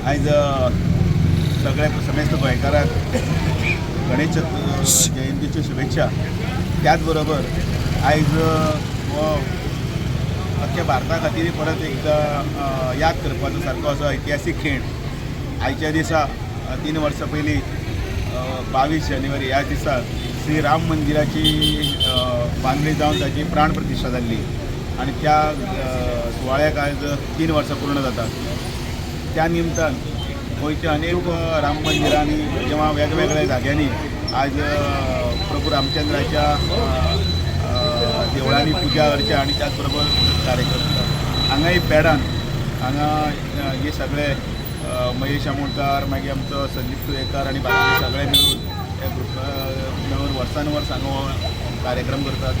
आयज सगळ्या समेस्त गोंयकारांक गणेश जयंतीच्यो शुभेच्छा. त्याच बरोबर आयज हो अख्ख्या भारता खातीर परत एकदां याद करपाचो सारको असो ऐतिहासीक खीण. आयच्या दिसा 3 वर्सां पयलीं 22 जानेवारी ह्या दिसा श्री राम मंदिराची बांदणी जावन ताची प्राण प्रतिश्ठा जाल्ली आनी त्या सुवाळ्याक आयज 3 वर्सां पूर्ण जातात. त्या निमतान गोंयच्या अनेक राम मंदिरांनी किंवा वेगवेगळ्या जाग्यांनी आज प्रभू रामचंद्राच्या अ, अ, देवळांनी पुजा अर्चा आनी त्याच बरोबर कार्यक्रम जाता. हांगाय पेडान हांगा हे सगळे महेश आमोणकार, मागीर आमचो संदीप तुयेकर आनी बाकीचे सगळे मेळून हे ग्रुप मेळून वर्सान वर्स हांगा हो कार्यक्रम करतात.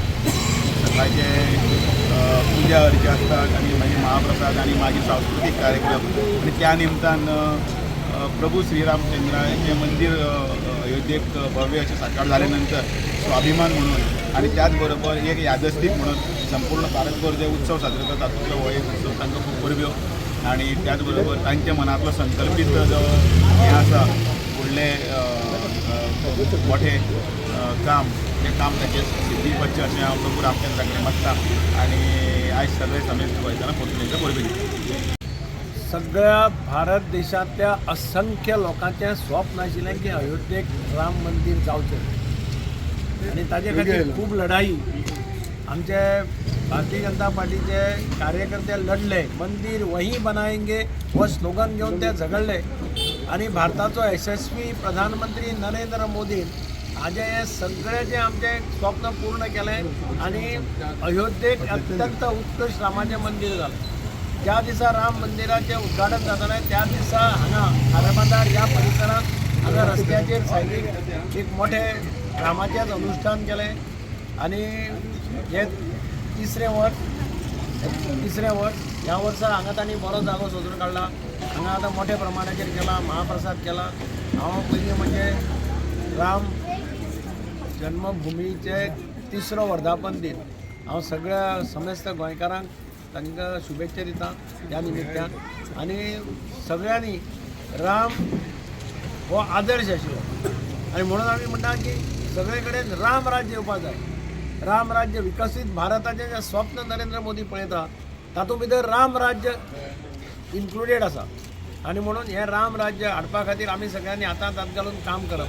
सकाळचे पुजा अर्चा आसतात आनी मागीर महाप्रसाद आनी मागीर सांस्कृतीक कार्यक्रम. आनी त्या निमतान अ, अ, प्रभू श्रीरामचंद्राचें मंदीर अयोध्येक भव्य अशें साकार जाले नंतर स्वाभिमान म्हणून आनी त्याच बरोबर एक यादस्तीक म्हणून संपूर्ण भारतभर जे उत्सव साजरे जातात तातूंतलो हो एक उत्सव. तांकां खूब परब्यो आनी त्याच बरोबर तांच्या मनांतलो संकल्पीत जो हें आसा फुडलें अ, अ, मोठें काम, तें काम ताचें सिद्धीक वचचें अशें हांव प्रभू रामचंद्रा कडेन मागता आनी आयज सगळे समेस्त गोंयकारांक परतून एकदां परबीं दिता. सगळ्या भारत देशांतल्या असंख्य लोकांचें स्वप्न आशिल्लें की अयोध्येक राम मंदीर जावचें आनी ताजे खातीर खूब लढाई आमचे भारतीय जनता पार्टीचे कार्यकर्ते लढले. "मंदिर वही बनाएंगे" हो स्लोगन घेवन ते झगडले आनी भारताचो यशस्वी प्रधानमंत्री नरेंद्र मोदीन हाजें हें सगळें जें आमचें स्वप्न पूर्ण केलें आनी अयोध्येक अत्यंत उत्कृश्ट रामाचें मंदीर जालें. ज्या दिसा राम मंदिराचें उद्घाटन जातालें त्या दिसा हांगा खारेबाजार ह्या परिसरांत हांगा रस्त्याचेर सायडीक एक मोठें रामाचेंच अनुश्ठान केलें आनी हें तिसरें वर्स, तिसरें वर्स. ह्या वर्सा हांगा तांणी बरो जागो सोदून काडला. हांगा आतां मोठ्या प्रमाणाचेर केला, महाप्रसाद केला. हांव पयलीं म्हणजे राम जन्मभुमीचे तिसरो वर्धापन दिन हांव सगळ्या समेस्त गोंयकारांक तांकां शुभेच्छा दिता ह्या निमित्तान. आनी सगळ्यांनी राम हो आदर्श आशिल्लो आनी म्हणून आमी म्हणटा की सगळे कडेन राम राज्य येवपा जाय. राम राज्य, विकसीत भारताचें जें स्वप्न नरेंद्र मोदी पळयता तातूंत भितर राम राज्य इन्क्लुडेड आसा आनी म्हणून हें राम राज्य हाडपा खातीर आमी सगळ्यांनी हातांत हात घालून काम करप,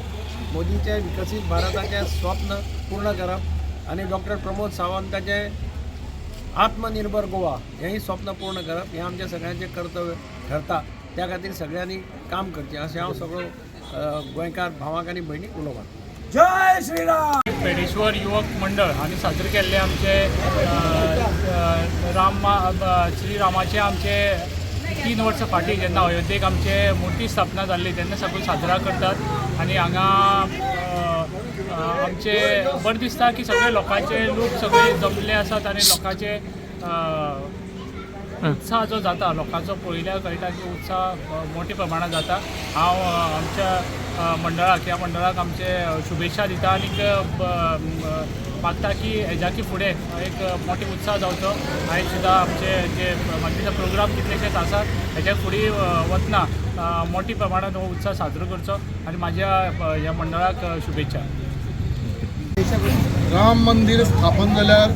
मोदीचें विकसीत भारताचें स्वप्न पूर्ण करप आनी डॉक्टर प्रमोद सावंताचें आत्मनिर्भर गोवा हेंय स्वप्न पूर्ण करप हें आमचें सगळ्यांचें कर्तव्य ठरता. त्या खातीर सगळ्यांनी काम करचें अशें हांव सगळो गोंयकार भावांक आनी भयणीक उलो मारतां. जय श्रीराम. पेडेश्वर युवक मंडळ हांणी साजरे केल्ले आमचे राम श्री रामाचे आमचे 3 वर्सां फाटीं जेन्ना अयोध्येक आमचे मुर्ती स्थापना जाल्ली तेन्ना साकून साजरा करतात. आनी हांगा आमचे बरें दिसता की सगळे लोकांचे लोक सगळे जमले आसात आनी लोकांचे उत्साह जो जाता लोकांचो पळयल्यार कळटा की उत्साह मोठ्या प्रमाणात जाता. हांव आमच्या मंडळाक, ह्या मंडळाक आमचे शुभेच्छा दिता आनीक मागता की हेज्याकी फुडें एक मोठे उत्साह जावचो. आयज सुद्दां आमचे जे म्हाका प्रोग्राम कितलेशेच आसात, हेज्या फुडें वतना मोठ्या प्रमाणात हो उत्साह साजरो करचो आनी म्हाज्या ह्या मंडळाक शुभेच्छा. राम मंदिर स्थापन जाल्यार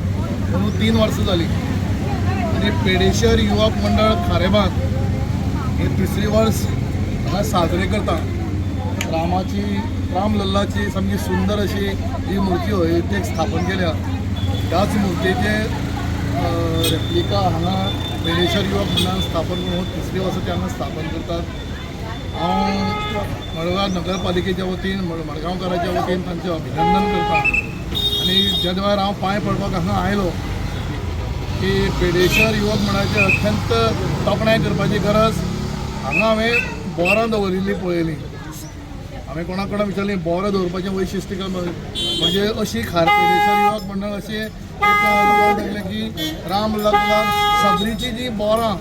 म्हणून 3 वर्सां जाली आनी पेडेश्वर युवक मंडळ खारेबाग हे तिसरी वर्स हांगा साजरे करता. रामाची, राम लल्लाची सामकी सुंदर अशी ही मूर्ती अयोध्येक स्थापन केल्या, त्याच मूर्तीचे रेप्लिका हांगा पेडेश्वर युवक मंडळान स्थापन करून तिसरी वर्सा ते हांगा स्थापन करतात. हांव मडगांव नगरपालिकेच्या वतीन, मडगांवकाराच्या वतीन तांचें अभिनंदन करता. आनी ज्या वेळार हांव पांय पडपाक हांगा आयलो की पेडेश्वर युवक मंडळाचे अत्यंत तोखणाय करपाची गरज. हांगा हांवें बोरां दवरिल्लीं पळयलीं. हांवें कोणा कोणा विचारलीं, बोरां दवरपाचें वैशिश्ट्य काय म्हणजे अशी खार पेडेश्वर युवक मंडळ अशी एक लागलें की राम लग्नाक शबरीची जी बोरां,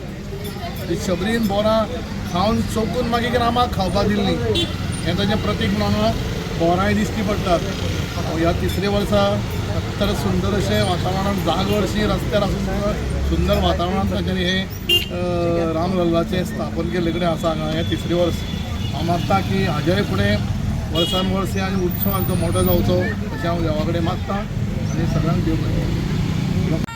ती शबरीन बोरां खावन चोखून मागीर रामाक खावपाक दिल्लीं, हें ताजें प्रतीक म्हणून बोरांय दिश्टी पडटात. ह्या तिसऱ्या वर्सा अत्तर सुंदर अशें वातावरण, जागरशी रस्त्यार आसून सुद्दां. सुंदर वातावरणांत तांच्यांनी हें रामलल्लाचें स्थापन केल्ले कडेन आसा हांगा. हें तिसरें वर्स. हांव मागता की हाजेय फुडें वर्सान वर्स हे आनी उत्सव आमचो मोठो जावचो अशें हांव देवा कडेन मागता आनी सगळ्यांक देव बरें.